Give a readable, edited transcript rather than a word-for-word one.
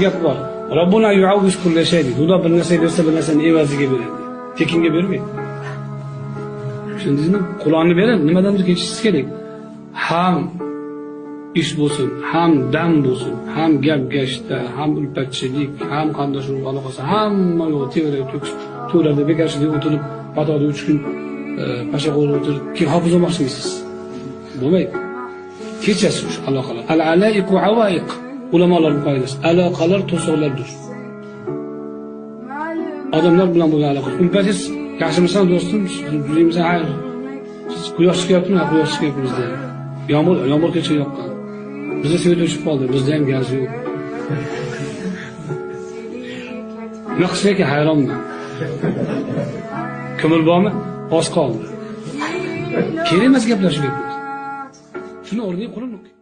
Gap bor. Robbuna yuavviz kulla shay deydi. Xudo bir narsa bersa bir narsani evaziga beradi. Tekinga bermaydi. Tushundingizmi? Qur'onni beradi, nimadandir kechishingiz kerak. Ham ish bo'lsin, ham dam bo'lsin, ham gap gashta, ham ulfatchilik, ham qarindosh urug' aloqasi, hamma yo'q tevarak to'kis, to'ylarda bekorchilik o'tirib, patoda 3 kun pasha qo'yib o'tirib, keyin hofiz bo'lmoqchimisiz? Bo'lmaydi. Kechasiz o'sha aloqalar. Al-alaiqu avaiq. Ulamolar qoidasi. Aloqalar to'siqlardir. Odamlar bilan bo'lgan aloqa. Ulfatingiz yaxshimisan do'stim? Tuzukmisan? Ha. Siz quyosh chiqyaptimi? Ha, quyosh chiqyapti bizda. Yomg'ir kecha yoqqan. Bizda svet o'chib qoldi, bizda ham gaz yo'q. Nima qilsak ekan, hayronman. Ko'mir bormi? Oz qoldi. Kerak emas gaplar shu gaplar. Shuni o'rniga Qur'on o'qing.